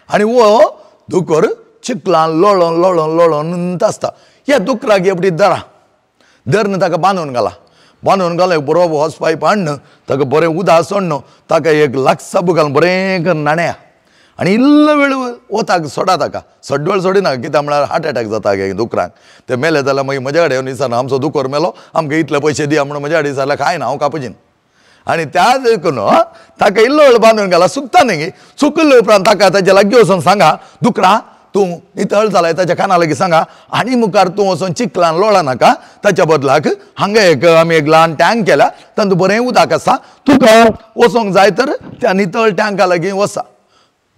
आनी वो दुकर चिखलान लोळोन लोळोन लोळोन आसता. ह्या दुकराक एपडी धरा धरून ताका बांदून घाला, बांदून घालो एक बरो हॉस पायप हाडून ताका बरें उदक सोडून ताका एक लाख साबू घालून बरें करून न्हाणया आनी इल्लो वेळ वताक सोडा ताका, सड्ड वेळ सोडिना कित्याक म्हळ्यार हार्ट एटॅक जाता दुकरांक. ते मेले जाल्यार मागीर म्हज्या कडेन येवन विचारना आमचो दुकर मेलो आमकां इतले पयशे दिया म्हणून म्हज्या कडेन विचारल्यार कांय ना हांव कापचीन. आनी त्या देखून ताका इल्लो वेळ बांदून घाला, सुकता न्ही, सुकिल्ले उपरांत ताका ताच्या लागीं वचून सांगा दुकरा तूं नितळ जालाय, ताच्या काना लागीं सांगा आनी मुखार तूं वचून चिखलान लोळा नाका, ताच्या बदलाक हांगा एक आमी एक ल्हान टँक केल्या तातूंत बरें उदक आसा, तुका वचोंक जाय तर त्या नितळ टँका लागीं वचा.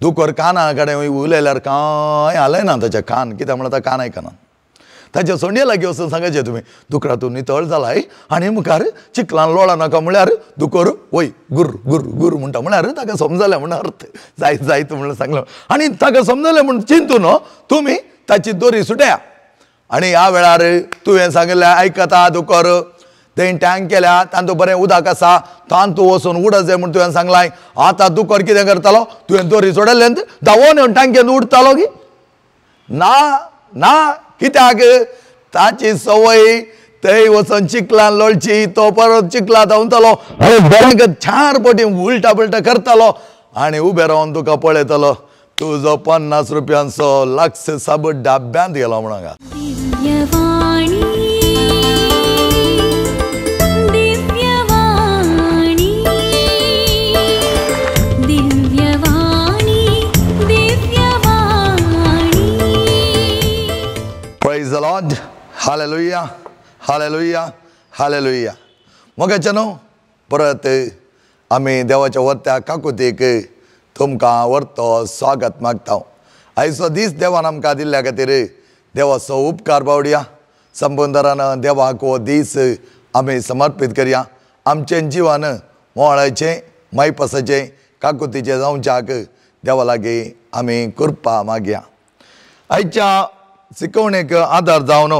दुकर काना कडेन उलयल्यार कांय हालयना ताच्या कान, कित्याक म्हळ्यार कान आयकना. ताच्या सोंडये लागीं वचून सांगाचें तुमी दुकरा तूं नितळ जालाय आनी मुखार चिखलान लोळा नाका म्हळ्यार दुकर वय गुर गुर गुर म्हणटा, म्हळ्यार ताका समजलें म्हण अर्थ जायत जायत म्हणून सांगलो. आनी ताका समजलें म्हूण चिंतून तुमी ताची दोरी सुटया. आनी ह्या वेळार तुवें सांगिल्लें आयकता दुकर, तें टँक केल्या तांतूं बरें उदक आसा तांतूं वचून उडत जाय म्हूण तुवें सांगलां. आतां दुकर कितें करतालो, तुवें दोरी सोडयल्ल्यान धांवोन येवन टांकेन उडतालो की ना ना, कित्याक ताची संवय थंय वचून चिखलान लोळची, तो परत चिखला धांवतालो आनी चार पटी उलटा पलटा करतालो आनी उबे रावन तुका पळयतालो तुजो 50 रुपयांचो लक्ष साबूत डाब्यांत गेलो म्हणून. Praise the Lord. Hallelujah. Hallelujah. Hallelujah. मोगाचे न्हू परत आमी देवाच्या वत्या काकुतीक तुमकां व्हरतो स्वागत मागता. आयचो दीस देवान आमकां दिल्ल्या खातीर देवाचो उपकार बावडया. संबंदरान देवाक हो दीस आमी समर्पीत करया. आमचें जिवन मोळाचें मायपासाचें काकुतीचें जावच्याक देवा लागीं आमी कृपा मागया. आयच्या शिकवणेक आदार जावन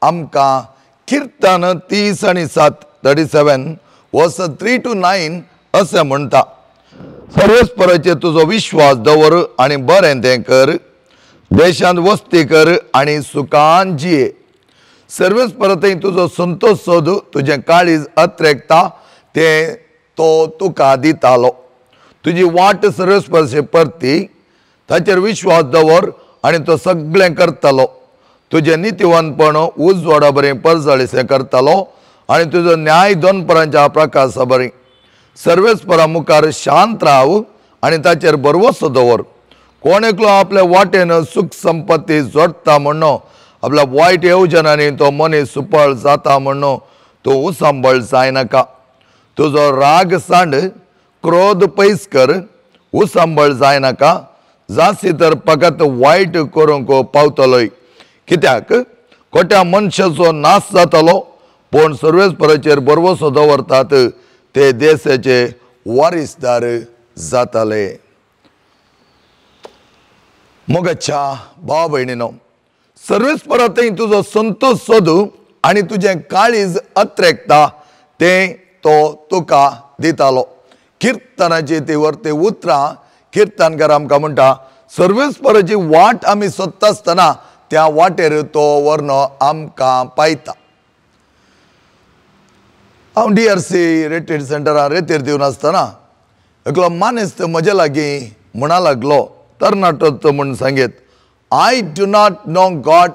आमकां किर्तन 30 आणि 7 37 वर्स 3 to 9 अशें म्हणटा, सर्वेस्पराचेर तुजो विश्वास दवर आनी बरें तें कर, देशांत वस्ती कर आनी सुखान जिये. सर्वेस्परा थंय तुजो संतोश सोद, तुजें काळीज अत्रेकता तें तो तुका दितालो. तुजी वाट सर्वेस्पराचे परती, ताचेर विश्वास दवर आनी तो सगळें करतालो. तुजें नितीवंतपण उजवाडा बरें परजळीसें करतालो आनी तुजो न्याय दोनपरांच्या प्रकाशा बरें. सर्वेस्परा मुखार शांत राव आनी ताचेर भरवसो दवर. कोण एकलो आपल्या वाटेन सुख संपत्ती जोडटा म्हणून आपल्या वायट येवजणांनी तो मनीस सुपळ जाता म्हणून तूं उसांबळ जायनाका. तुजो राग सांड, क्रोध पयस कर, उसांबळ जायनाका, जासी तर फकत वायट करूंक पावतलोय. कित्याक खोट्या मनशाचो नाश जातलो, पूण सर्वेस्पराचेर भरवसो दवरतात ते देशाचे वारिसदार जातले. मोगाच्या भाव भयणीनो, सर्वेस्परा थंय तुजो संतोश सोदू आनी तुजें काळीज अत्रेकता तें तो तुका दितालो. किर्तनाची ती वरती उतरां किर्तनकार आमकां म्हणटा, सर्वेस्पराची वाट आमी सोदता आसतना त्या वाटेर तो वर्ण आमकां पायता. हांव DRC retreat सेंटरान रेतीर दिवन आसतना एकलो मानेस्त म्हजे लागीं म्हणा लागलो, तरणाटो म्हूण सांगीत, I do not know God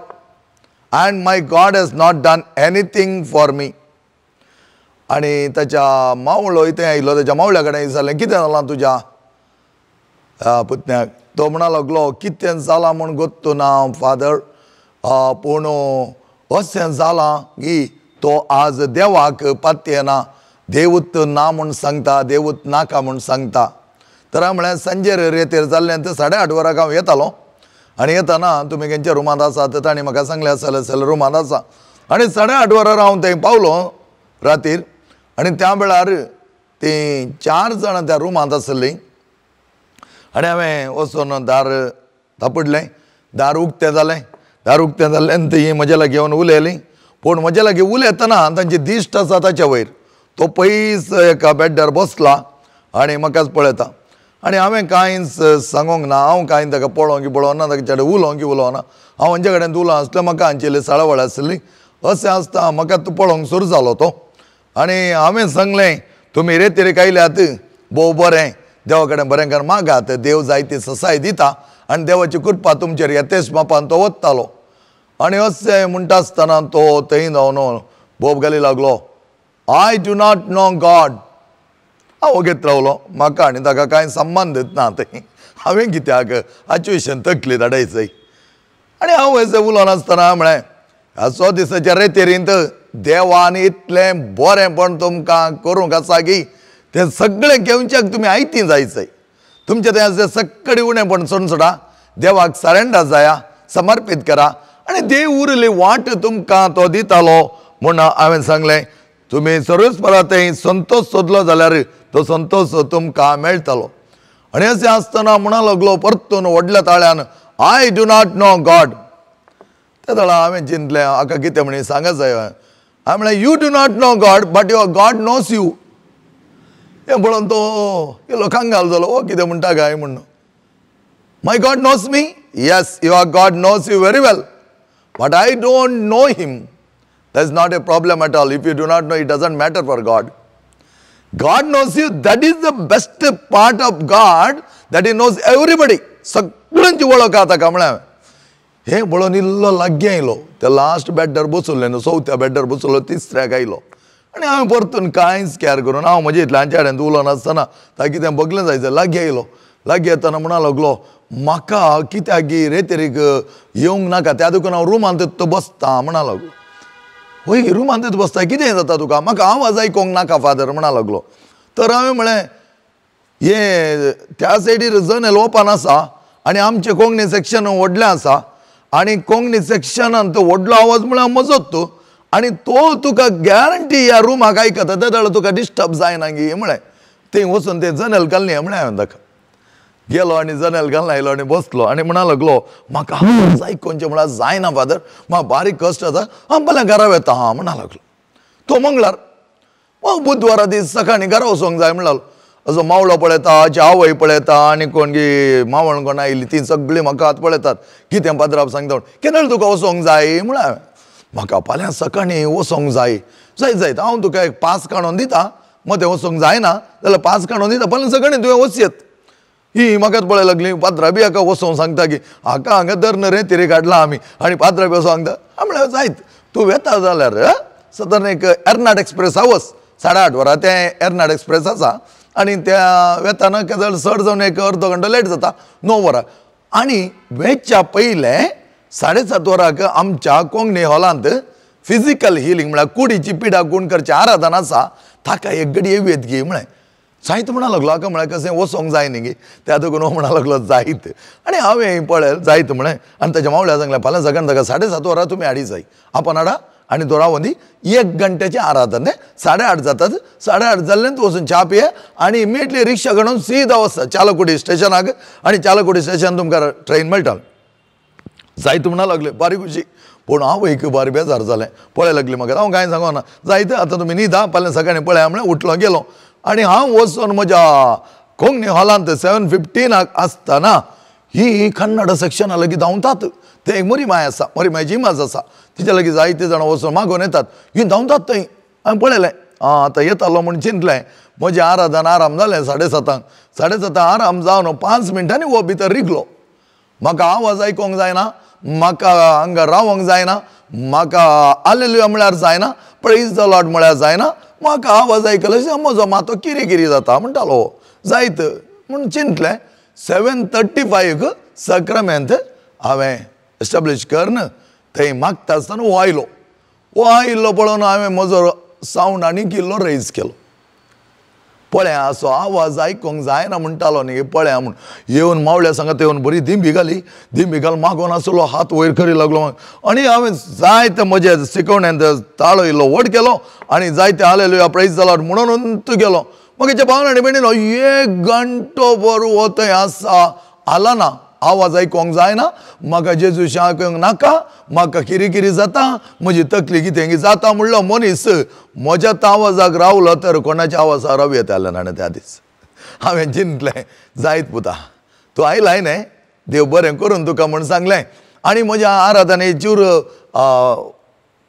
and my God has not done anything for me. आनी ताच्या मावळो इतलें आयलो, ताच्या मावळ्या कडेन विचारलें कितें जालां तुज्या पुतण्याक. तो म्हणा लागलो कितें जालां म्हूण गोत्तू ना फादर, पूण अशें जालां की तो आज देवाक पातयेना, देवूत ना म्हूण सांगता, देवूत नाका म्हूण सांगता. तर हांवें म्हळें सांजेर रेतीर जाल्लें तें 8:30 वरांक हांव येतालो आनी येताना तुमी खंयच्या रुमांत आसात तांणी म्हाका सांगलें आसलें जाल्यार रुमांत आसा. आनी 8:30 वरार हांव थंय पावलो रातीर आनी त्या वेळार तीं 4 जाणां त्या रुमांत आसलीं आनी हांवें वचून दार थापडलें, दार उक्तें जालें, दार उक्तें जालें आनी तीं म्हज्या लागीं येवन उलयलीं. पूण म्हज्या लागीं उलयतना तांची दिश्ट आसा ताच्या वयर, तो पयस एका बेड्डार बसला आनी म्हाकाच पळयता. आनी हांवें कांयच सांगूंक ना, हांव कांय ताका पळोवंक पळोवना ना, ताका चेडे उलोवंक उलोवना. हांव हांचे कडेन उलोवं आसलें, म्हाका हांची साळावळ आसली. अशें आसता म्हाका तो पळोवंक सुरू जालो तो. आनी हांवें सांगलें तुमी रेतेरीक आयल्यात भोव बरें, देवा कडेन बरें कर मागात, देव जायती ससाय दिता आनी देवाची कृपा तुमचेर येतेच मापान तो वतालो. आनी अशें म्हणटा आसतना तो थंय जावन बोब घाली लागलो, I do not know God. हांव वगेत रावलो, म्हाका आनी ताका कांय संबंद ना थंय, हांवें कित्याक हाचे विशयान तकली धाडायची. आनी हांव अशें उलोवन आसतना म्हळें ह्या दिसाच्या रेतेरींत देवान इतलें बरेंपण तुमकां करूंक आसा की तें सगळें घेवच्याक तुमी आयतीं जायचें. तुमचें तें आसा सगळें उणेंपण सोडून सोडा, देवाक सरेंडर जाया, समर्पीत करा आनी देव उरली वाट तुमकां तो दितालो. म्हूण हांवें सांगलें तुमी सर्वेस्परा थंय संतोश सोदलो जाल्यार तो संतोश तुमकां मेळटलो. आनी अशें आसतना म्हणा लागलो परतून व्हडल्या ताळ्यान, I do not know God. ते जाल्यार हांवें चिंतलें हाका कितें म्हण सांगा जाय. हांवें म्हणलें you do not know God but your God knows you. हें पळोवन तो इल्लो कंगाल जालो, ओ कितें म्हणटा काय म्हण. My God knows me? Yes, your God knows you very well, but I don't know him. That is not a problem at all. If you do not know, it doesn't matter for God. God knows you. That is the best part of God, that he knows everybody. सगळ्यांची वळख आहा ताका. म्हळ्यार हें पळोवन इल्लो लागीं आयलो, त्या लास्ट बेड्डार बसयलें न्हू, चवथ्या बेड्डार बसलो, तिसऱ्याक आयलो. आनी हांवें परतून कांयच कॅर करून हांव म्हजे इतल्या हांच्या कडेन उलोवन आसतना ताका कितें बगलें जायचें. लागीं आयलो, लागीं येतना म्हणा लागलो म्हाका कित्याक रेतेरीक येवंक नाका, त्या देखून हांव रुमांत तो बसता म्हणा लागलो. हय रुमांतच बसता, कितें जाता तुका? म्हाका आवाज आयकोंक नाका फादर म्हणा लागलो. तर हांवें म्हळें हें त्या सायडीर जनेल ओपन आसा आनी आमचें कोंकणी सेक्शन व्हडलें आसा आनी कोंकणी सेक्शनान तो व्हडलो आवाज म्हळ्यार म्हजोच तो, आनी तो तुका गॅरंटी ह्या रुमाक आयकता, ते जाल्यार तुका डिस्टर्ब जायना गी म्हळें. थंय वचून तें जनेल घाललें म्हळें हांवें ताका. गेलो आनी जनेल घालून आयलो आनी बसलो आनी म्हणा लागलो म्हाका आवाज आयकोनचें म्हळ्यार जायना फादर, म्हाका बारीक कश्ट जाता, हांव फाल्यां घरा वेता हां म्हणा लागलो. तो मंगळार, बुधवारा दीस सकाळीं घरा वचोंक जाय म्हणलो. असो मावळो पळयता, हाची आवय पळयता आनी कोण गी मावण कोण आयली तीं सगळीं म्हाका हात पळयतात, कितें पाद्राब सांगता म्हूण. केन्ना तुका वचोंक जाय म्हळ्यार हांवें, म्हाका फाल्यां सकाळीं वचोंक जाय. जायत जायत हांव तुका एक पास काडून दिता, मदें वचोंक जायना जाल्यार पास काडून दिता, फाल्यां सकाळीं तुवें वचयेत. ही म्हाकाच पळय लागली, पाद्रा बी हाका वचोंक सांगता की हाका हांगा धर रे तिरे काडला आमी आनी पाद्रा बी वचोंक सांगता. हांवें म्हळ्यार जायत तूं वेता जाल्यार सदां एक एर्नाड एक्सप्रेस वच, 8:30 वरां तें एर्नाड एक्सप्रेस आसा आनी त्या वेताना जाल्यार चड जावन एक अर्दो घंटो लेट जाता, 9 वरां. आनी वेच्या पयलें 7:30 वरांक आमच्या कोंकणी हॉलांत फिजिकल हिलींग म्हळ्यार कुडीची पिडा गूण करचें आराधन आसा, ताका एक घडी येवयेत गी म्हळें. जायत म्हणा लागलो, हाका म्हळ्यार कशें वचोंक जाय न्ही गी, त्या देखून हो म्हणा लागलो जायत. आनी हांवें पळय जायत म्हळें. आनी ताच्या मावळ्या सांगलें फाल्यां सकाळीं ताका 7:30 वरां तुमी हाडी जाय, आपण हाडा आनी तो रावोन दी, 1 घंट्याचें आराधन तें 8:30 जातात, 8:30 जाल्लें तूं वचून च्या पिये आनी इमिडिएटली रिक्षा काडून सीधा वचता चालकुडी स्टेशनाक आनी चालकुडी स्टेशन तुमकां ट्रेन मेळटा. जायत म्हणा लागले बारीक खुशी. पूण हांव एक बारी बेजार जालें, पळय लागली म्हाका, हांव कांय सांगना जायत आतां तुमी न्हिदा, फाल्यां सकाळीं पळया म्हळें. उठलो गेलो आनी हांव वचून म्हज्या कोंकणी हॉलांत 7:15 आसतना ही कन्नड सेक्शना लागीं धांवतात. ते एक मरीमाय आसा, मरीमायची इमाज आसा, तिच्या लागीं जायते जाणां वचून मागोवन येतात, ही धांवतात थंय. हांवें पळयलें आं आतां येतालो म्हूण चिंतलें. म्हजें आराधन आराम जालें 7:30, 7:30 आराम जावन 5 मिनटांनी हो भितर रिगलो. म्हाका आवाज आयकोंक जायना, म्हाका हांगा रावंक जायना, म्हाका हालेलुया म्हळ्यार जायना, प्रेज the Lord म्हळ्यार जायना, म्हाका आवाज आयकलो म्हजो मातो किरी किरी जाता म्हणटालो. जायत म्हूण चिंतलें. 7:35 सक्रामेंत हांवें एस्टाब्लीश करून थंय मागता आसतना हो आयलो. हो आयिल्लो पळोवन हांवें म्हजो सावंड आनीक इल्लो रेज केलो. पळया असो आवाज आयकूंक जायना म्हणटालो न्ही, पळया म्हूण येवन मावळ्या सांगात येवन बरी दिंबी घाली, दिंबी घाल मागोन आसलो, हात वयर करी लागलो आनी हांवें जायते म्हजे शिकवणेंत ताळो इल्लो व्हड केलो आनी जायते हालेलुया प्रेज the Lord म्हणून तूं गेलो. मागीर भावन आनी भयणीनो 1 घंटो भर हो थंय आसा, आला ना, आवाज आयकूंक जायना, म्हाका जेजूशें आयकूंक नाका, म्हाका किरी किरी जाता, म्हजी तकली कितें जाता म्हणलो मनीस म्हज्या आवाजाक रावलो तर कोणाच्या आवाजाक राव येतालें ना त्या दीस. हांवें जिंतलें जायत पुता तूं आयलाय न्ही देव बरें करून तुका म्हूण सांगलें. आनी म्हज्या आराधने चूर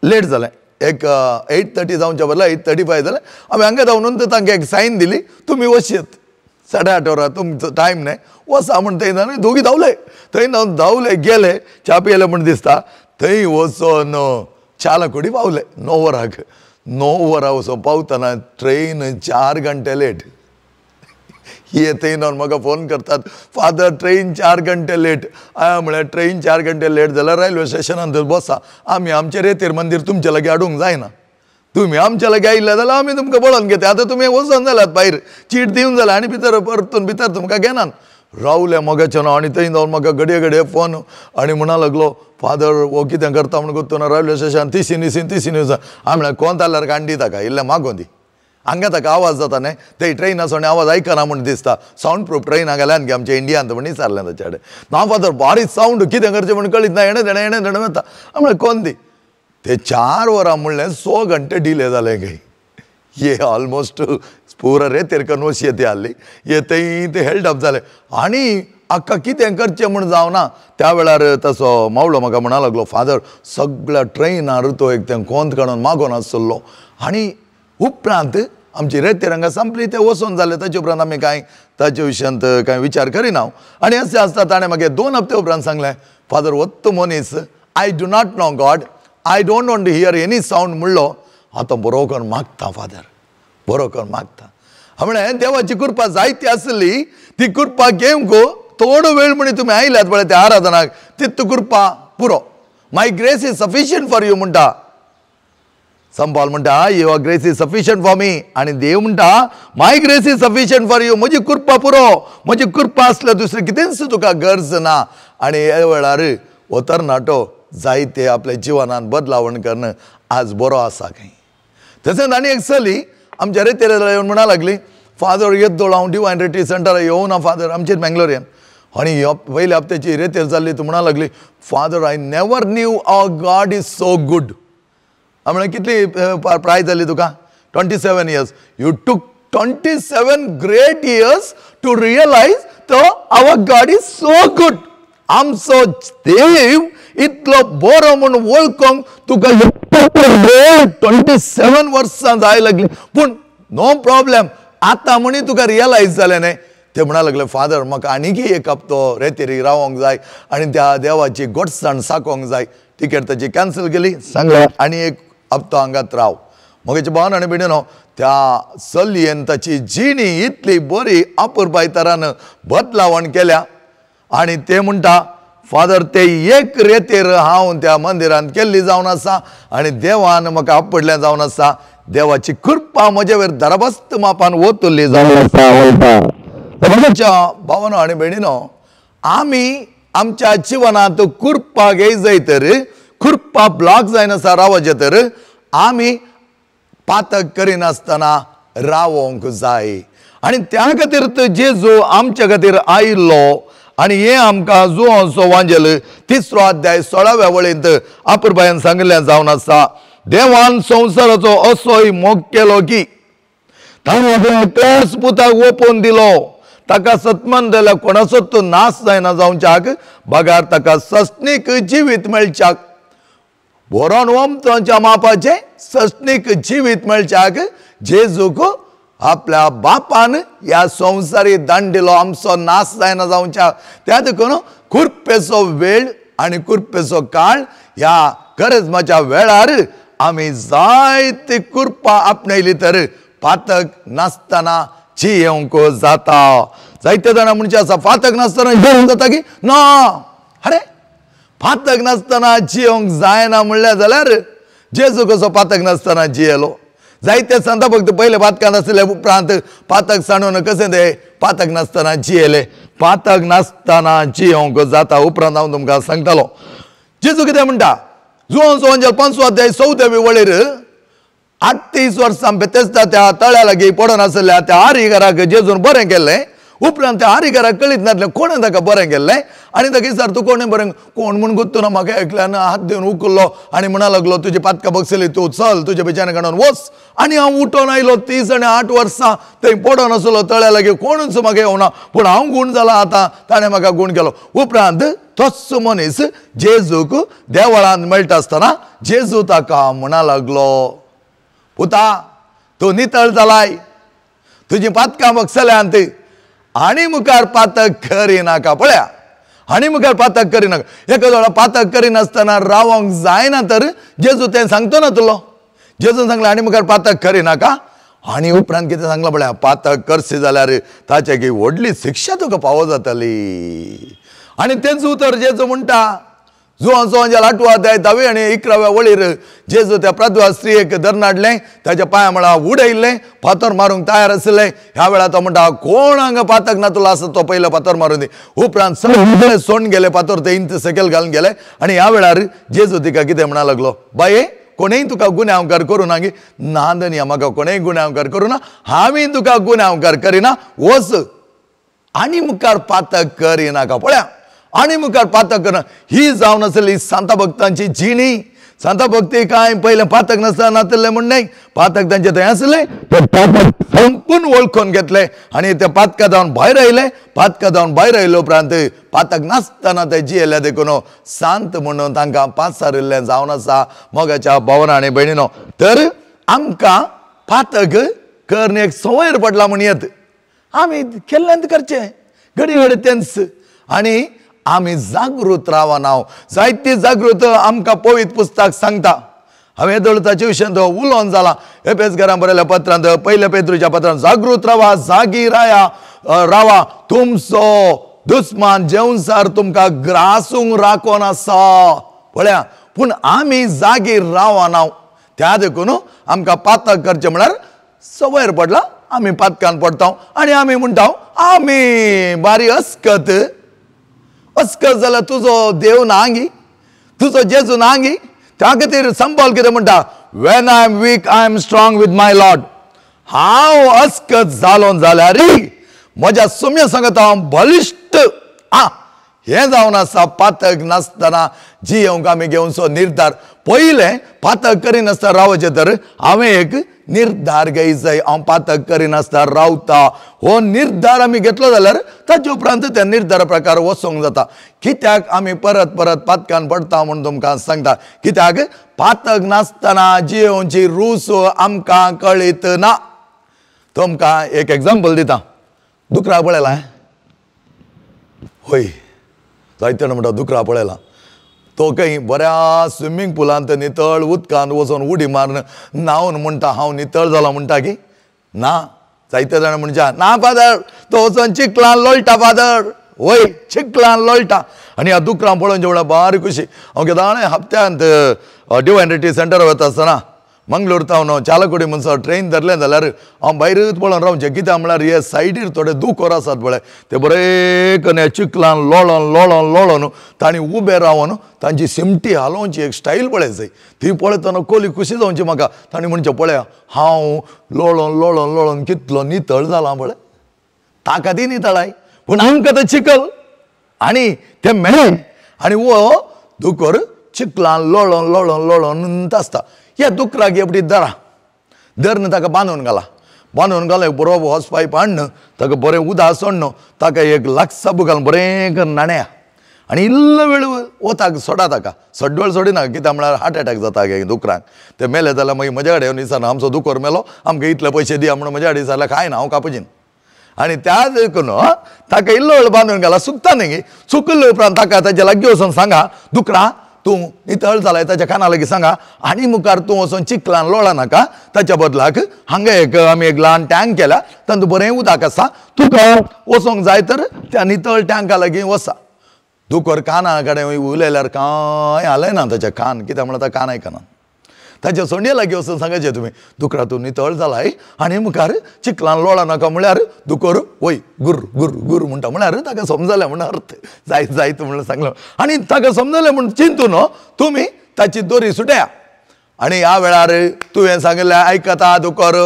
लेट जालें, एक 8:30 जावच्या बदला 8:35 जालें. हांवें हांगा धांवन तांकां एक सायन दिली, तुमी वचयत 8:30 वरां तुमचो टायम न्ही वचा म्हूण. थंय जावन दोगी धांवले, थंय धांवले गेले, च्या पियेले म्हूण दिसता. थंय वचोन चालकुडी पावले 9 वरांक. 9 वरां वचोन पावतना ट्रेन 4 घंटे लेट. हे थंय न्हय म्हाका फोन करतात, फादर ट्रेन 4 घंटे लेट. हांवें म्हळ्यार ट्रेन 4 घंटे लेट जाल्यार रेल्वे स्टेशनान थंय बसा, आमी आमचे रेतीर मंदीर तुमचे लागीं हाडूंक जायना, तुमी आमच्या लागीं आयिल्ले जाल्यार आमी तुमकां पळोवन घेता. आतां तुमी वचोन जाल्यात भायर, चीट दिवन जाल्या आनी भितर परतून भितर तुमकां घेनात. रावले मोगाचे ना. आनी थंय जावन म्हाका घडये घडये फोन आनी म्हणा लागलो, फादर हो कितें करता म्हूण कोत्तो ना रेल्वे स्टेशन तिशी निसीन तिशी निसा. हांवें म्हळ्यार कोण जाल्यार कांडी ताका इल्लें मागोन दी, हांगा ताका आवाज जाता न्ही, ते ट्रेन आसो आनी आवाज आयकना म्हूण दिसता. सावंड प्रूफ ट्रेन घाल्यान गे आमच्या इंडियांत म्हण विचारलें ताचे कडेन. ना फादर बारीक सावंड कितें करचें म्हूण कळीत ना, हेणें तेणें हेणें तेणें वता. हांवें म्हळें कोण दी ते 4 वरां म्हणलें 100 घंटे डिले जाले खंय. हे ऑलमोस्ट पुरा रेतेर करून वशी ती आहली, हे थंय ते हेल्ड अप जाले. आनी आक्का कितें करचें म्हूण जावना. त्या वेळार तसो मावळो म्हाका म्हणा लागलो, फादर सगळ्या ट्रेनार तो एक तें कोंत काडून मागोन आसलो. आनी उपरांत आमची रेतेर हांगा संपली, ते वचोन जाले. ताचे उपरांत आमी कांय ताचे विशयांत कांय विचार करिना. आनी अशें आसता ताणें मागीर 2 हप्ते उपरांत सांगलें, फादर वत्त मनीस I do not know God, I don't want to hear any sound म्हणलो. आतां बरो करून मागता फादर, बरो करून मागता. हांवें म्हणलें देवाची कृपा जायती आसली, ती कृपा घेवंक थोडो वेळ म्हणी तुमी आयल्यात पळय त्या आराधनाक, तितू कृपा पुरो. My grace is sufficient for you म्हणटा. संपाल म्हणटा your grace is sufficient for me. आनी देव म्हणटा my grace is sufficient for you, म्हजी कृपा पुरो, म्हजी कृपा आसल्यार दुसरें कितेंच तुका गरज ना. आनी ह्या वेळार हो तरणाटो जायते आपल्या जिवनान बदलावण करून आज बरो आसा खंय. तशेंच आनी एक चली आमच्या रेतेर येवन म्हणा लागली, फादर येद्दोळ हांव डिवायन रिट्रीट सेंटराक येवना फादर, आमचेच मँगलोरियन. आनी पयल्या हप्त्याची रेतेर जाल्ली, तूं म्हणा लागली, father I never knew our God is so good. हांवें म्हळें कितली प्राय जाली तुका? 27 years. You took 27 great years to realise तो our God is so good. आमचो देव इतलो बरो म्हूण वळखूंक तुका 27 वर्सां जाय लागली, पूण नो प्रॉब्लेम, आतां म्हणी तुका रियलायज जालें न्ही. ते म्हणा लागले, फादर म्हाका आनीकय एक हप्तो रेतेरी रावोंक जाय आनी त्या देवाची गोडसाण साकोंक जाय. टिकेट ताची कॅन्सल केली, सांगलें आनी एक हप्तो हांगात राव. म्हगेचे भावन आनी भयणीनो, त्या चलयेन ताची जिणी इतली बरी अपुरबाय तरान बदलावण केल्या. आनी ते म्हणटा, फादर ते एक रेतेर हांव त्या मंदिरांत केल्ली जावन आसा आनी देवान म्हाका आपडलें जावन आसा, देवाची कृपा म्हजे वयर दरबस्त मापान ओतुल्ली जावन आसा. म्हज्या भावानो आनी भयणीनो, आमी आमच्या जिवनांत कृपा घेय जाय तर, कृपा ब्लॉक जायनासतना रावचें तर आमी पातक करिनासतना रावोंक जाय. आनी त्या खातीर तर जेजू आमच्या खातीर आयिल्लो. आनी हें आमकां जुवांचो वांजेल 3 अध्याय 16व्या वळींत अपुरबायेन सांगिल्लें जावन आसा, देवान संवसाराचो असोय मोग केलो की ताणें आपल्या एकल्याच पुताक ओंपून दिलो, ताका सतमन जाल्यार कोणाचो तो नाश जायना जावच्याक, बगार ताका सस्नीक जिवीत मेळच्याक, बरोवन वमतोच्या मापाचें सस्नीक जिवीत मेळच्याक जेजूक आपल्या बापान ह्या संवसारी दांड दिलो, आमचो नाश जायना जावच्याक. त्या देखून कुरपेचो वेळ आनी कुरपेचो काळ ह्या गरजमाच्या वेळार आमी जायती कृपा आपणायली तर पातक नासतना जियेवंक जाता. जायते जाणां म्हणचे आसा फातक नासतना जियेवंक जाता की ना? अरे फातक नासतना जियेवंक जायना म्हणल्यार जाल्यार जेजू कसो पातक नासतना जियेलो? जायते संत भक्त पयले पातकांत आसले, उपरांत पातक सांडून कशें ते पातक नासतना जियेले. पातक नासतना जियेवंक जाता. उपरांत हांव तुमकां सांगतालो जेजू कितें म्हणटा, जुवांचो वंजेल 5 अध्याय 14 वळीर 38 वर्सां बेतेस्दा त्या तळ्या लागीं पडून आशिल्ल्या त्या आरीघराक जेजून बरें केल्लें. उपरांत त्या हारीकाराक कळीत नासलें कोणें ताका बरें केल्लें आनी ताका विचार तूं कोणें बरें कोण म्हूण गुत्तू ना म्हाका एकल्यान हात दिवन उखल्लो आनी म्हणा लागलो तुजी पातकां बगसली तूं चल तुज्या बेच्यान काडून वच. आनी हांव उठोन आयलो 30 आनी 8 वर्सां थंय पडोन आसलो तळ्या लागीं कोणूच म्हाका येवना पूण हांव गूण जाला आतां ताणें म्हाका गूण केलो. उपरांत तोच मनीस जेजूक देवळांत मेळटा आसतना जेजू ताका म्हणा लागलो पुता तूं नितळ जालाय तुजी पातकां बगसल्यांत आनी मुखार पातक करिनाका. पळया आनी मुखार पातक करिनाका. एका वेळा पातक करिनासतना रावंक जायना तर जेजू तें सांगतो ना तुलो. जेजून सांगलें आनी मुखार पातक करिनाका आनी उपरांत कितें सांगलां पळया पातक करशी जाल्यार ताचे की व्हडली शिक्षा तुका फावो जातली. आनी तेंच उतर जेजू म्हणटा जुवां जुवांच्या लाटवा अध्याय 10वे आनी 11व्या वळीर जेजू त्या प्रद्वा स्त्रियेक धरून हाडलें ताच्या पांया मळा उडयल्लें फातर मारूंक तयार आसलें. ह्या वेळार तो म्हणटा कोण हांगा पातक ना तुला आसा तो पयलो फातर मारून दी. उपरांत सगळे सोडून गेले फातर ते इंच सकयल घालून गेले. आनी ह्या वेळार जेजू तिका कितें म्हणा लागलो बाये कोणेय तुका गुन्यांवकार करूं ना गी ना धनया म्हाका कोणेय गुन्यांवकार करूं ना हांवें तुका गुन्यांवकार करिना वच आनी मुखार पातक करिनाका. पळया आनी मुखार पातक करना ही जावन आसली सांता भक्तांची जिणी. सांता भक्ती कांय पयलें पातक नासतना नातिल्लें म्हूण न्हय पातक तांचे थंय आसलें पण पातक संपूर्ण वळखून घेतलें आनी ते पातका जावन भायर आयले. पातका जावन भायर आयले उपरांत पातक नासतना ते जियेले देखून सांत म्हणून तांकां पासारिल्लें जावन आसा. मोगाच्या भावना आनी भयणीनो तर आमकां पातक करून एक संवय पडला म्हण येत आमी केल्ल्यान करचें घडी घडी तेंच आनी आमी जागृत रावना. जायती जागृत आमकां पवित्र पुस्तक सांगता. हांवें येदोळ ताचे विशयांत उलोवन जाला एपेसकारां बरयल्या पत्रांत पयल्या पेत्रूच्या पत्रांत जागृत रावा जागी राया रावा तुमचो दुस्मान जेवणसार तुमकां ग्रासूंक राखोन आसा. पळया पूण आमी जागी रावना त्या देखून आमकां पातक करचें म्हळ्यार सवयर पडला आमी पातकान पडटा आनी आमी म्हणटा आमी बारी अस्कत अस्कत जाल्यार तुजो देव ना गी तुजो जेजू ना गी. त्या खातीर संबोल कितें म्हणटा when I am weak I am strong with my lord. हांव अस्कत जालो जाल्यार म्हज्या सुम्या सांगत हांव बलिश्ट आ हें जावन आसा. पातक नासतना जियेवंक आमी घेवचो निर्धार. पयलें पातक करिनासतना रावचें तर हांवें एक निर्धार घेयचो हांव पातक करिनासतना रावता हो निर्धार आमी घेतलो जाल्यार ताचे उपरांत त्या निर्धारा प्रकार वचोंक जाता. कित्याक आमी परत परत पातकान पडटा म्हूण तुमकां सांगता कित्याक पातक नासतना जियेवची रूच आमकां कळीत ना. तुमकां एक एग्जाम्पल दिता. दुकरा पळयला हय जायते जाण म्हणटा दुकरा पळयला तो खंय बऱ्या स्विमींग पुलांत नितळ उदकांत वचून उडी मारून न्हांवन म्हणटा हांव नितळ जाला म्हणटा की ना. जायते जाण म्हणटा ना फादर तो वचून चिखलान लोळटा फादर वय चिखलान लोळटा. आनी ह्या दुकरां पळोवन जेवणा बारीक खुशी. हांव केदाणे हप्त्यांत डिवायन रिट्रीट सेंटर वता आसतना मंगलोर तावन चालकुडी म्हणसर ट्रेन धरलें जाल्यार हांव भायरूच पळोवन रावचें कित्याक म्हळ्यार हे सायडीर थोडे दुकोर आसात पळय ते बरे करून चिखलान लोळोन लोळोन लोळोन तांणी उबे रावन तांची सिमटी हालोवची एक स्टायल पळय जाय ती पळयतना कोली खुशी जावची म्हाका. तांणी म्हणचें पळया हांव लोळोन लोळोन लोळोन कितलो नितळ जाला पळय ताका ती नितळाय पूण आमकां तें चिखल आनी तें मेळ्ळें आनी हो दुकोर चिखलान लोळोन लोळोन लोळोन आसता. ह्या दुकराक एपडी धरा धरून ताका बांदून घाला बांदून घालो एक बरो हॉस पायप हाडून ताका बरें उदक सोडून ताका एक लाख साबू घालून बरें करून न्हाणया आनी इल्लो वेळ वताक सोडा ताका सड्ड वेळ सोडिना कित्याक म्हळ्यार हार्ट एटॅक जाता दुकरांक ते मेले जाल्यार मागीर म्हज्या कडेन येवन विचारना आमचो दुकोर मेलो आमकां इतले पयशे दिया म्हणून म्हज्या कडेन विचारल्यार कांय ना हांव कापचीन. आनी त्या देखून ताका इल्लो वेळ बांदून घाला सुकता न्ही सुकिल्ले उपरांत ताका ताच्या लागीं वचून सांगा दुकरा तूं नितळ जालाय ताच्या काना लागीं सांगा आनी मुखार तूं वचून चिखलान लोळा नाका ताच्या बदलाक हांगा एक आमी एक ल्हान टँक केल्या तातूंत बरें उदक आसा तुका वचोंक जाय तर त्या नितळ टँका लागीं वचा. दुकोर काना कडेन उलयल्यार कांय हालयना ताच्या कान कित्याक म्हळ्यार कान आयकना. ताच्या सोंडये लागीं वचून सांगायचें तुमी दुकरा तूं नितळ जालाय आनी मुखार चिखलान लोळा नाका म्हळ्यार दुकोर वय गुर गुर गुर म्हणटा म्हळ्यार ताका समजलें म्हण अर्थ जायत जायत म्हणून सांगलें आनी ताका समजलें म्हूण चिंतून तुमी ताची दोरी सुटया. आनी ह्या वेळार तुवें सांगिल्लें आयकता दुकोर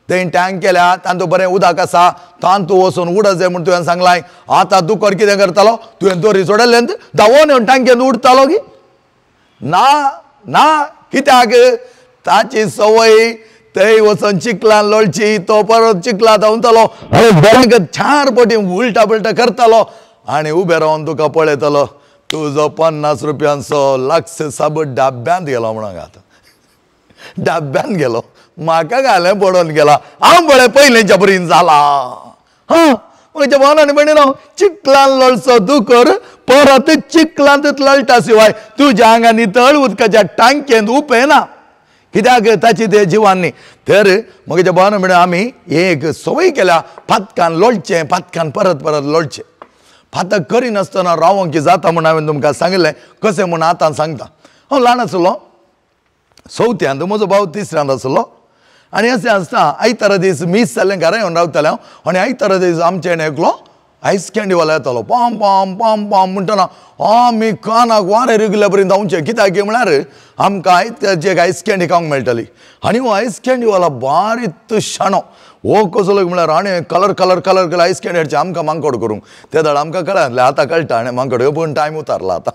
तें टँक केल्या तांतू बरें उदक आसा तांतू वचून उडत जाय म्हूण तुवें सांगलां. आतां दुकर कितें करतालो, तुवें दोरी सोडयल्लें धांवोन येवन टांकेन उडतालो की ना ना, कित्याक ताची संवय थंय वचून चिखलान लोळची, तो परत चिखला धांवतालो, बरें चार पटी उलटा पलटा करतालो आनी उबें रावन तुका पळयतालो. तुजो 50 रुपयांचो लक्ष साबूत डाब्यांत गेलो म्हणून आतां डाब्यांत गेलो, म्हाका घालें पडोवन गेला, हांव पळय पयलींच्या बरीन जाला. हां म्हज्या भावान आनी भयणीनो, चिखलान लोळचो दुकर परत चिखलांतच लोळटा शिवाय तुज्या आंगान नितळ उदकाच्या टांकेंत उपेना, कित्याक ताची ते जिवान न्ही. तर म्हज्या भावान भयणीनो, आमी एक संवय केल्या पातकान लोळचें, पातकान परत परत लोळचें. पातक करिनासतना रावोंक जाता म्हूण हांवें तुमकां सांगिल्लें, कशें म्हूण आतां सांगता. हांव ल्हान आसलो चवथ्यांत, म्हजो भाव तिसऱ्यांत आसलो आनी अशें आसता आयतारा दीस मीस जालें घरा येवन रावतालें हांव आनी आयतारा दीस आमचें एकलो आयस कँडीवालो येतालो, पॉम पॉम पॉम पॉम म्हणटना आमी कानाक वारें रिगल्या पर्यंत धांवचें, कित्याक म्हळ्यार आमकां आयत्याची आयस कँडी खावंक मेळटाली. आनी हो आयस कँडीवाला बारीक शाणो, हो कसलो म्हळ्यार आनी colour colour colour colour ice candy हाडचे आमकां मांकोड करूंक. ते दाड आमकां कळनासलें, आतां कळटा आनी मांकोड पूण टायम उतारला आतां.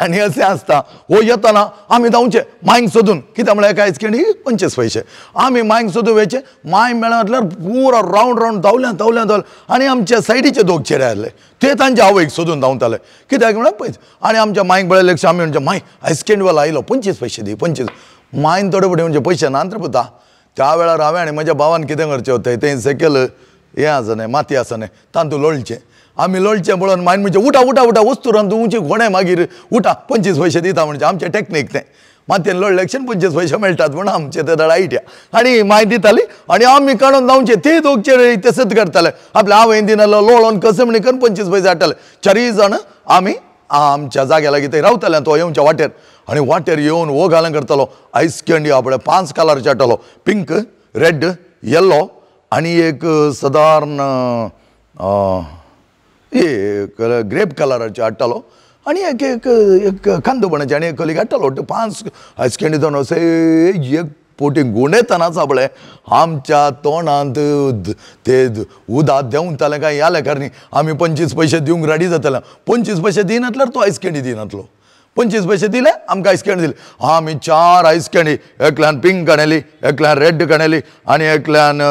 आनी अशें आसता हो येतना आमी धांवचे मांयक सोदून, कित्याक म्हळ्यार एक आयस कँडी 25 पयशे, आमी मांयक सोदून वयचे, मांय मेळ्ळ्यार पुरो रावंड रावंड धांवल्या धांवल्या धांवल्या. आनी आमच्या सायडीचे दोग चेडे आसले ते तांच्या आवयक सोदून धांवताले, कित्याक म्हळ्यार पयशे. आनी आमच्या मांयक पळयलें आमी म्हणचे मांय आयस कँडीवालो आयलो 25 पयशे दी 25. मांयन थोडे फुडें म्हणजे पयशे ना तर पुता. त्या वेळार हांवें आनी म्हज्या भावान कितें करचें होतें, तें सकयल हें आसना माती आसना तातूंत लोळचें, आमी लोळचें पळोवन मागीर म्हणजे उठा उठा उठा वस्तुरान तूं उंची घोणें मागीर उठा 25 पयशे दिता म्हणजे आमचें टॅक्नीक तें, मातयेन लोळ्ळें 25 पयशे मेळटात म्हूण आमचें तें आयडिया. आनी मागीर दिताली आनी आमी काडून धांवचे, ते दोग चेडे तशेंच करताले, आपल्या आवयन दिनासलो लोळोन कशें म्हण करून 25 पयशे हाडटाले. चारूय जाण आमी आमच्या जाग्या लागीं थंय रावताले, तो येवच्या वाटेर आनी वाटेर येवन हो घालन करतालो आयस कँडी आपल्या 5 कलरचे हाडटालो, पिंक रेड येल्लो आनी एक सदारण एक ग्रेप कलराचे हाडटालो आनी एक एक एक कांदोबणाचे आनी एक कलीक हाडटालो. 5 आयस कँडी दोन अशें एक पोटी गुंडेतना सापळे आमच्या तोंडांत ते उदक देंवतालें काय ह्या लेखांनी आमी 25 पयशे दिवंक रेडी जाताले. 25 पयशे दिनातल्यार तो आयस कँडी दिनातलो, 25 पयशे दिले आमकां आयस कँडी दिली. आमी 4 आयस कँडी, एकल्यान पिंक काणयली, एकल्यान रेड काणयली आनी एकल्यान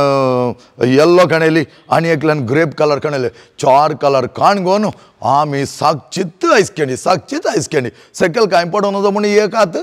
येल्लो काणयली आनी एकल्यान ग्रेप कलर काणयले. 4 कलर काण घेवन आमी साकचीत आयस कँडी, साकचीत आयस कँडी. सकयल कांय पडोवन वचो म्हूण एक हात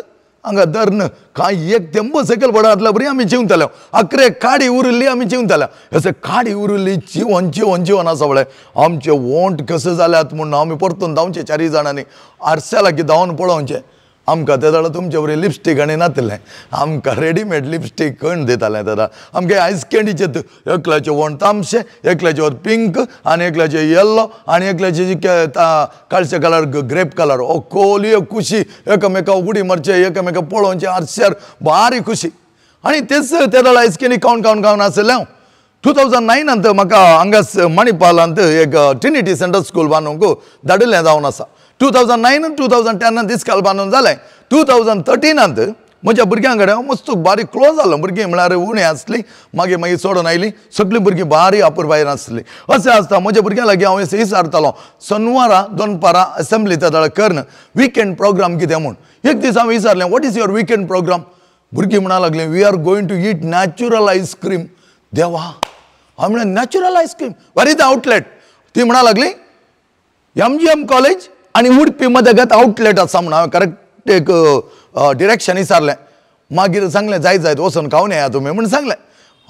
हांगा धरून कांय एक तेंबो सकयल पडनासल्या बरी आमी चिंवताले. अकरे काडी उरिल्ली आमी चिंवताले, अशें काडी उरिल्ली चिवन चिवन चिवन आसा पळय आमचे ओंठ कशे जाल्यात म्हूण आमी परतून धांवचे चारूय जाणांनी आरश्या लागीं धांवन पळोवचें. आमकां ते जाल्यार तुमचे बरी लिपस्टीक आनी नासलें, आमकां रेडीमेड लिपस्टीक कण दितालें. तेन्ना आमगे आयस कँडीचे एकल्याचे ओंठ तांबशे, एकल्याचे ओंठ पिंक आनी एकल्याचे येल्लो आनी एकल्याचे काळशे कलर ग्रेप कलर. ओ कोली खुशी, एकामेका उडी मारचे, एकामेका पळोवचें आरश्यार बारी खुशी. आनी तेच ते जाल्यार आयस कँडी खावन खावन खावन आसलें हांव. 2009 म्हाका हांगाच मणिपालांत एक ट्रिनिटी सेंट्रल स्कूल बांदूंक धाडिल्लें जावन आसा. 2009 2010 इस्काल बांदून जालें. 2013 म्हज्या भुरग्यां कडेन हांव मस्त बारीक क्लोज जालो. भुरगीं म्हळ्यार उणें आसलीं, मागीर मागीर सोडून आयलीं, सगळीं भुरगीं बारी अपुरबायेन आसलीं. अशें आसता म्हज्या भुरग्यां लागीं हांव अशें विचारतालो सोनवारा दनपारां असेंब्ली तेदळा करून विकेंड प्रोग्राम कितें म्हूण. एक दीस हांवें विचारलें what is your weekend programme. भुरगीं म्हणा लागलीं we are going to eat natural ice cream. देवा, हांवें म्हणलें natural ice cream, where is the outlet. ती म्हणा लागली MGM college आनी उडपी मदगत आउटलेट आसा म्हूण. हांवें करेक्ट एक डिरेक्शन विचारलें, मागीर सांगलें जायत जायत वचून खावन येया तुमी म्हूण सांगलें.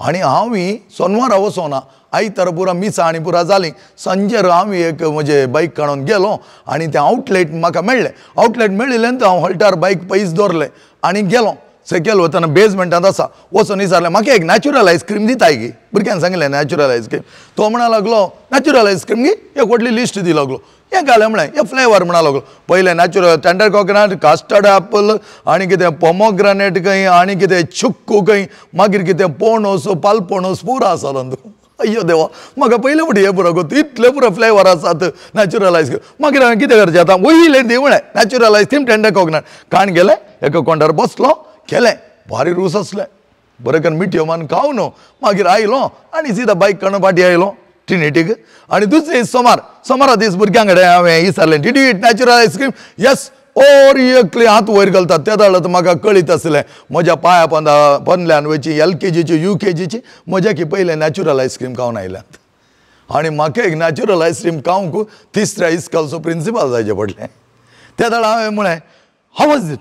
आनी हांव सोनवारा वचोना, आयतारा पुरा मिसां आनी पुरा जालीं, सांजेर हांव एक म्हजें बायक काडून गेलो आनी तें आउटलेट म्हाका मेळ्ळें. आउटलेट मेळिल्ल्यान हांव हॉल्टार बायक पयस दवरलें आनी गेलो. सकयल वतना बेजमेंटांत आसा, वचून विचारलें म्हाका एक नॅचरल आयस्क्रीम दिताय गी. भुरग्यान सांगलें नॅचरल आयस्क्रीम. तो म्हणा लागलो नॅचरल आयस्क्रीम गी, एक व्हडली लिस्ट दी लागलो. हें घालें म्हळें हें फ्लेवर म्हणा लागलो. पयलें natural tender coconut, custard apple आनी कितें पोमोग्रानेट खंय आनी कितें चुक्कू खंय, मागीर कितें पोणोस पालपोणोस पुरो आसा तातूंत. अय्यो देवा, म्हाका पयले फावटी हें पुरो गो, इतले पुरो फ्लेवर आसात नॅचरल आयस्क्रीम. मागीर हांवें कितें करचें आतां, वयलें दी म्हळें नॅचरल आयस्क्रीम टेंडर कोकोनट. काण गेलें एका कोंडार बसलो, केलें भारी रूस आसलें. बरें करून मिठयो मान खावन मागीर आयलो आनी सिदा बायक काडून फाटीं आयलो ट्रिनिटीक. आनी दुसरे सोमार, सोमारा दीस भुरग्यां कडेन हांवें विचारलें, did you eat natural ice cream? Yes. और एकले हात वयर घालतात. त्या वेळार म्हाका कळीत आसलें म्हज्या पांया पोंदा पोंदल्यान वयची एल के जीची you के जीची म्हज्या की पयलें नॅचरल आयस्क्रीम खावन आयल्यात. आनी म्हाका एक नॅचरल आयस्क्रीम खावंक तिसऱ्या इस्कॉलचो प्रिंसिपल जायचें पडलें. त्या वेळार हांवें म्हळें, how was it?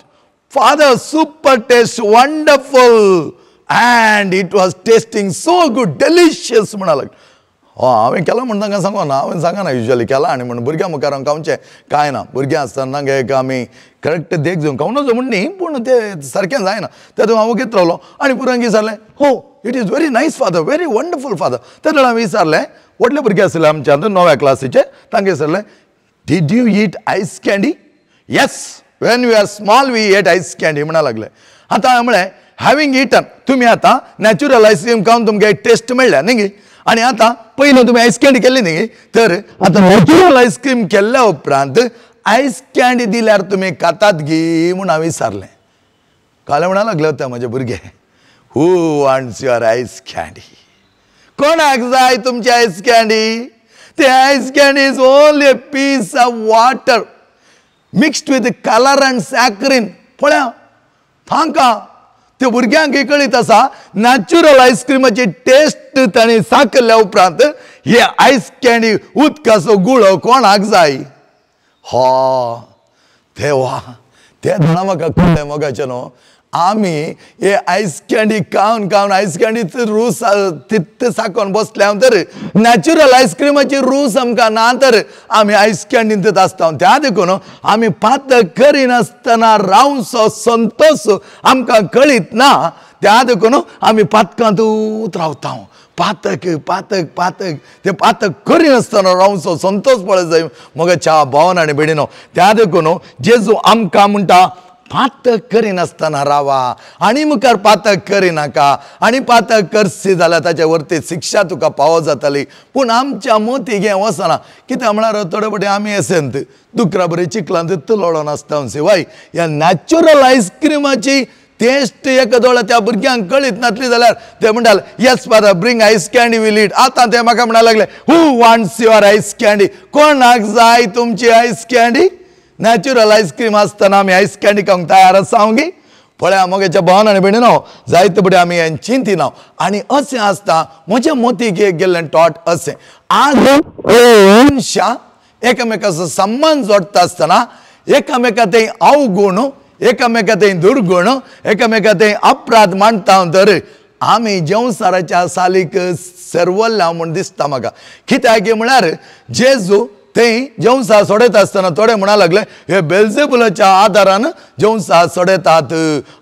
Father, super taste, wonderful, and it was tasting so good, delicious म्हणा लागलें. हय, हांवें केलां म्हूण तांकां सांगना, हांवें सांगना युजली केलां आनी म्हूण भुरग्यां मुखार हांव खावचें कांय ना. भुरग्यां आसतना तांकां एक आमी करेक्ट देख घेवन खावं नजो म्हूण न्ही, पूण तें सारकें जायना. तेतून हांव वगीत रावलो आनी भुरग्यांक विचारलें, हो it is very nice father, very wonderful father. तेन्ना हांवें विचारलें, व्हडले भुरगे आसले आमच्या णव्या क्लासीचे, तांकां विचारलें, did you eat ice candy? Yes, when we are small we ate ice candy म्हणा लागले. आतां हांवें म्हळें, हॅविंग इटन, तुमी आतां नॅचरल आयस्क्रीम खावन तुमकां एक टेस्ट मेळ्ळ्या न्ही गे, आनी आतां पयलीं तुमी आयस कँडी केल्ली न्ही, तर आतां नॅचरल आयस्क्रीम केल्ल्या उपरांत आयस कँडी दिल्यार तुमी खातात गी म्हूण हांवें विचारलें. काल म्हणा लागले होते म्हजे भुरगे, who wants your ice candy? कोणाक जाय तुमची आयस कँडी? ते ice candy is only a piece of water mixed with colour and saccharin. पळया तांकां ते भुरग्यांक कळीत आसा नॅचरल आयस्क्रिमाची टेस्ट ताणें साकल्या उपरांत हे आयस कँडी उदकाचो गुळो कोणाक जाय? हो देवा, ते जाणा म्हाका कळ्ळें मोगाचें न्हू, आमी हे आयस कँडी खावन खावन आयस कँडीच रूस तित साकोन बसल्या तर नॅचरल आयस्क्रिमाची रूस आमकां ना, तर आमी आयस कँडींतच आसता. त्या देखून आमी पातक करिनासतना रावचो संतोश आमकां कळीत ना, त्या देखून आमी पातकांतूच रावता. पातक पातक पातक, ते पातक करिनासतना रावचो संतोश पळय जाय म्हज्या भावन आनी भयणीनो. त्या देखून जेजू आमकां म्हणटा, पातक करिनासतना रावा आनी मुखार पातक करिनाका, आनी पातक करशी जाल्यार ताचे वरती शिक्षा तुका पावो जाताली. पूण आमच्या मोती हें वचना. कित्याक म्हळ्यार थोडे फावटी आमी एसेंत दुकरा बरी चिखलांत लडोन आसता शिवाय ह्या नॅचरल आयस्क्रिमाची टेस्ट एका दोळ्या त्या भुरग्यांक कळीत नासली जाल्यार ते म्हणटाले, yes father, bring ice candy will eat. आतां ते म्हाका म्हणा लागले, who wants your ice candy? कोणाक जाय तुमची ice candy? Natural ice cream आसतना आमी आयस कँडी खावंक तयार आसा गी? पळया म्हज्या भावन आनी भयणीनो, जायते फुडें आमी हें चिंतिना. आनी अशें आसता म्हज्या मोतीक एक गेल्लें टॉट अशें, आज मनशां एकामेकाचो संबंद जोडटा आसतना एकामेका थंय अवगुण, एकामेका थंय दुर्गुण, एकामेका थंय अपराध मांडटा तर आमी जेवसाराच्या सालीक सर्वल्ल्या म्हूण दिसता म्हाका. कित्याक म्हळ्यार जेजू थंय जेवसा सोडयता आसतना थोडे म्हणा लागले, हे बेल्जेबुलाच्या आदारान जेवसा सोडयतात.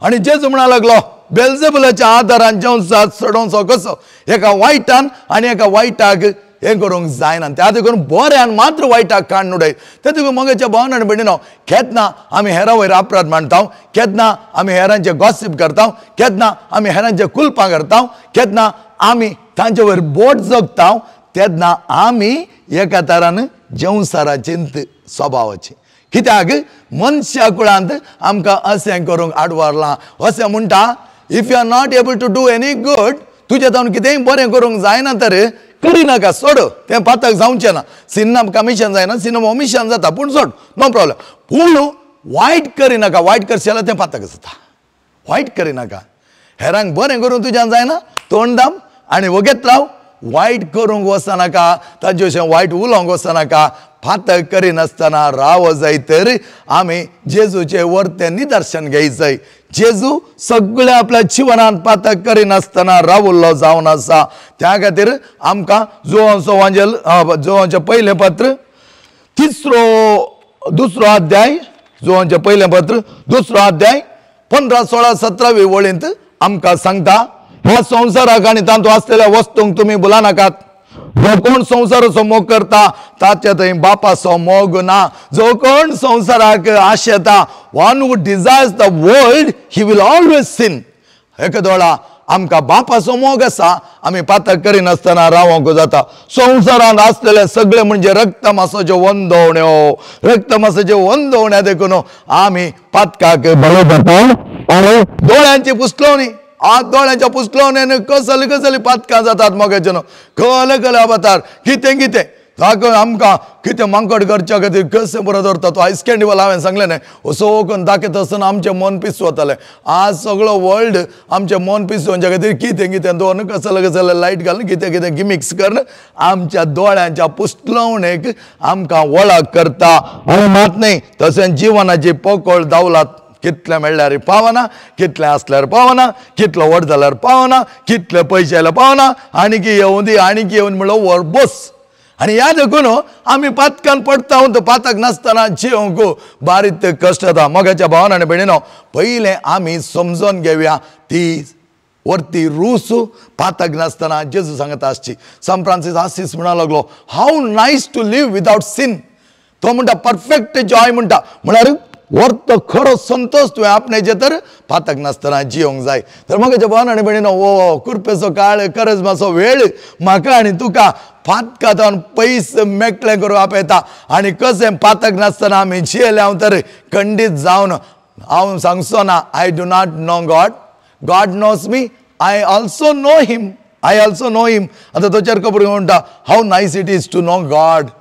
आनी जेजू म्हणा लागलो, बेल्जेबुलाच्या आदारान जेवसा सोडोवचो कसो? एका वायटान आनी एका वायटाक हें करूंक जायना. त्या देखून बऱ्यान मात्र वायटाक काडून उडय. ते देखून म्हज्या भावन आनी भयणीनो, केन्ना आमी हेरां वयर अपराध मांडटा, केन्ना आमी हेरांचे गॉसीप करता, केन्ना आमी हेरांचे कुलपां करता, केन्ना आमी तांचे वयर बोट जगता, तेन्ना आमी एका तरान जेवसाराचेंत स्वभावाची. कित्याक मनशा कुळांत आमकां अशें करूंक आडवारलां. अशें म्हणटा, if you are not able to do any good, तुजें जावन कितेंय बरें करूंक जायना तर करिनाका, सोड, तें पातक जावचें ना. सिन्ना कमिशन जायना, सिन्ना ओमिशन जाता, पूण सोड, नो प्रॉब्लम. पूण वायट करिनाका, वायट करशें जाल्यार तें पातक जाता. वायट करिनाका, हेरांक बरें करूंक तुज्यान जायना, तोंड दाम आनी वगेत राव. वायट करूंक वचनाका, ताजे अशें वायट उलोवंक वचनाका. पातक करिनासतना राव जाय तर आमी जेजूचें वर्तें निदर्शन घेयचें. जेजू सगळ्या आपल्या जिवनांत पातक करिनासतना रावल्लो जावन आसा. त्या खातीर आमकां जुवांचो वांजेल, जुवांचें पयलें पत्र दुसरो अध्याय, जुवांचें पयलें पत्र दुसरो अध्याय 15, 16, 17 वळींत आमकां सांगता, ह्या संवसाराक आनी तातूंत आसलेल्या वस्तूंक तुमी भुलानाकात. जो कोण संवसाराचो मोग करता ताच्या थंय बापाचो मोग ना. जो कोण संवसाराक आशेता, one who desires the world he will always sin. एकादोळा आमकां बापाचो मोग आसा, आमी पातक करिनासतना रावंक जाता. संवसारांत आसलेले सगळे म्हणजे रक्तमासाच्यो वंदवण्यो, रक्तमासाच्यो वंदवण्यो देखून आमी पातकाक बळ जाता. आनी दोळ्यांची पुसलोवणी, आज दोळ्यांच्या पुसलोवण्यान कसले कसले पातकां जातात मोगाचें न्हू, कले कले अवतार कितें कितें दाखय आमकां कितें मांकड करच्या खातीर कशें बरो दवरता तो आयस कँडीवालो. हांवें सांगलें न्हय असो करून दाखयता आसतना आमचें मन पिस वतालें. आज सगळो वर्ल्ड आमचें मन पिस वचच्या खातीर कितें कितें दवरून कसले कसले लायट घालून कितें कितें गिमिक्स करून आमच्या दोळ्यांच्या पुसलोवणेक आमकां वळख करता. आनी मात न्हय तशें जिवनाची पोकळ दावलात कितलें मेळ्ळ्यार पावना, कितलें आसल्यार पावना, कितलो व्हड जाल्यार पावना, कितले पयशे आयल्यार पावना, आनीक येवं दी आनीक येवन म्हणलो व्हर बस. आनी ह्या देखून आमी पातकान पडटा तो पातक नासतना जिवंक बारीक कश्ट जाता. मोगाच्या भावान आनी भयणीनो, पयलें आमी समजून घेवया ती वरती रूस पातक नासतना जेजू सांगता आसची. सान फ्रांसीस आसीस म्हणा लागलो, how nice to live without sin. तो म्हणटा परफेक्ट जॉय म्हणटा, म्हळ्यार वर्तो खरो संतोष तुवें आपणाचें तर पातक नासतना जिवंक जाय. तर म्हाका भावान आनी भयणीनो, हो कुरपेचो काळ करजमाचो वेळ म्हाका आनी तुका पातकांत पयस मेकळें करूं आपयता. आनी कशें पातक नासतना आमी जियेले हांव तर खंडीत जावन हांव सांगचो ना, I do not know God, God knows me, I also know him, I also know him. आतां तो चरको म्हणटा how nice it is to know God.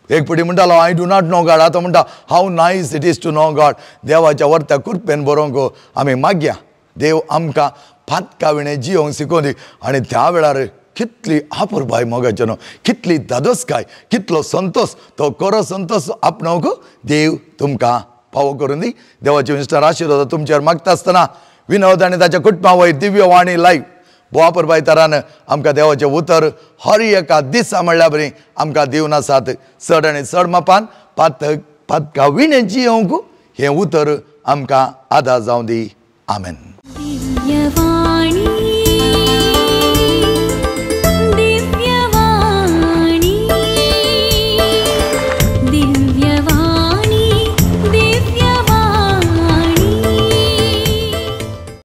एक पटी म्हणटालो I do not know God, आतां म्हणटा how nice it is to know God. देवाच्या वर्त्या कृपेन बरोवंक आमी मागया, देव आमकां पातका विणें जिवंक शिकोवन दी. आनी त्या वेळार कितली आपुरबाय मोगाचें न्हू, कितली धादोसकाय, कितलो संतोष, तो खरो संतोष आपणावंक देव तुमकां पावो करून दी. देवाचे विस्तार आशिर्वाद तुमचेर मागता आसतना विनोद आनी ताच्या कुटुंबा वयर दिव्यवाणी लायव्ह बोवापुरबाय तरान आमकां देवाचें उतर हर एका दिसा म्हणल्यार बरी आमकां दिवन आसात. चड आनी चड मापान पातक पातका विणें जियोवंक हें उतर आमकां आदार जावं दी. आमेन.